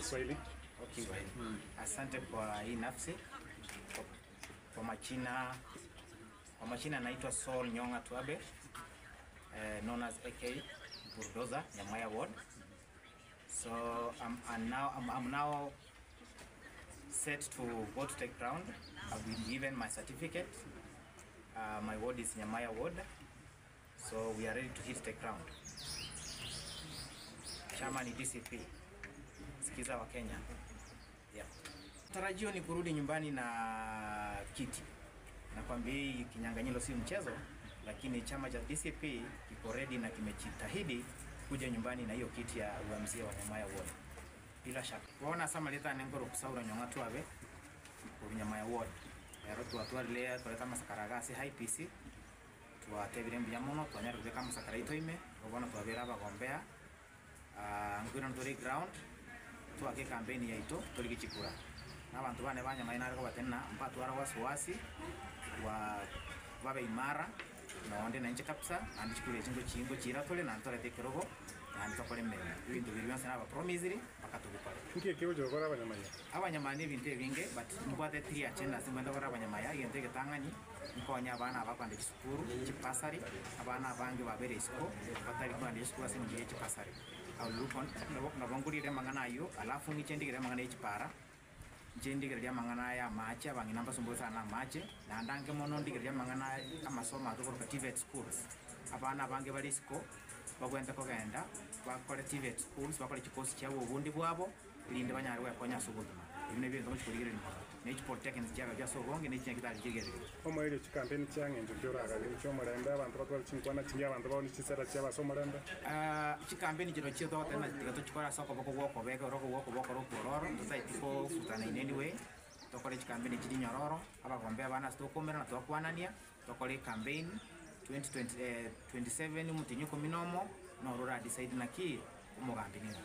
Kiswahili. Okay. Asante kwa hii nafsi. Kwa majina kwa majina naitwa Saul Nyong'a Twabe, known as AK Bulldozer, Nyamweya Ward. So I'm now set to go to take ground. I've been given my certificate. My ward is Nyamweya Ward. So we are ready to hit the ground. Chama ni DCP. Sikiza wa Kenya. Yeah. Tarajio ni kurudi nyumbani na kiti. Nakwambia hii kinyang'anyiro si mchezo, lakini chama cha DCP kiko ready na kimejitahidi kuja nyumbani na hiyo kiti ya uamuzi wa Nyamweya Ward. Bila shaka. Waona sama leta nengoro kusaura nyong'a tuabe ku Nyamweya Ward. Ero twatwarire twareta amasakara gase IPC twatebire mbuya mono twanyara kobeka amasakara aito ime bono twabera abagombea nkwirana tore ground twake campaign yaito torige chikura na abanto bane ba Nyamweya nare kobatenena mbatwara wasiwasi wa babe imara nonde nainche kabisa naende chikura echi ngochi ngochiira tore naende torete ekerogo naende tokore emeremo ebinto biria bionsi nabapromisiri mpaka tobikore. Nki eke ogocha gokora abanyamaya? Abanyamaya na ebinto ebinge but mbwate three agendas mbwate gokora abanyamaya, egento egetang'ani nkonye abana aba kogenda chisukuru, chibasari, abana abange babere isiko batari kogenda chisukuru ase eng'encho ya chibasari. I will look on nabo nabo ngorire amang'ana aywo alafu ng'iche ndigere amang'ana ya chipara, inche ndigererie amang'ana aya amache, abang'ina mbasumbuete sana na amache, naende ange mono ndigererie amang'ana amasomo aya tokoroka TVET schools, abana abange bare isiko bagwenerete kogenda bakore TVET schools, bakore chikosi chiabo obobundi bwabo. erinde banyare gwekonya ase obogima. Ebi nabio ebinto ngochia korigereria mono, ne chipolytechnics chiagachwa ase obonge, ne chinyagitari chigerereire. Omoerio chikampeni chiang'encho ki oraganie chi'omorembe, abanto batware chinkwana chingiya, abanto baonie chisera chiabo ase omorembe? Chikampeni chiro chio togoteba ng'a tiga tochikore ase okoboko gw'okobeka oro gw'okoboko ore okwororo, totaeti kofutana in any way, tokore chikampeni echi chinyororo, abagombea abana ase tokoumerana twakwanania, tokore ecampaign 2027 omotienyi o ikomi na omo, noro ora decide naki omogambi ning'o.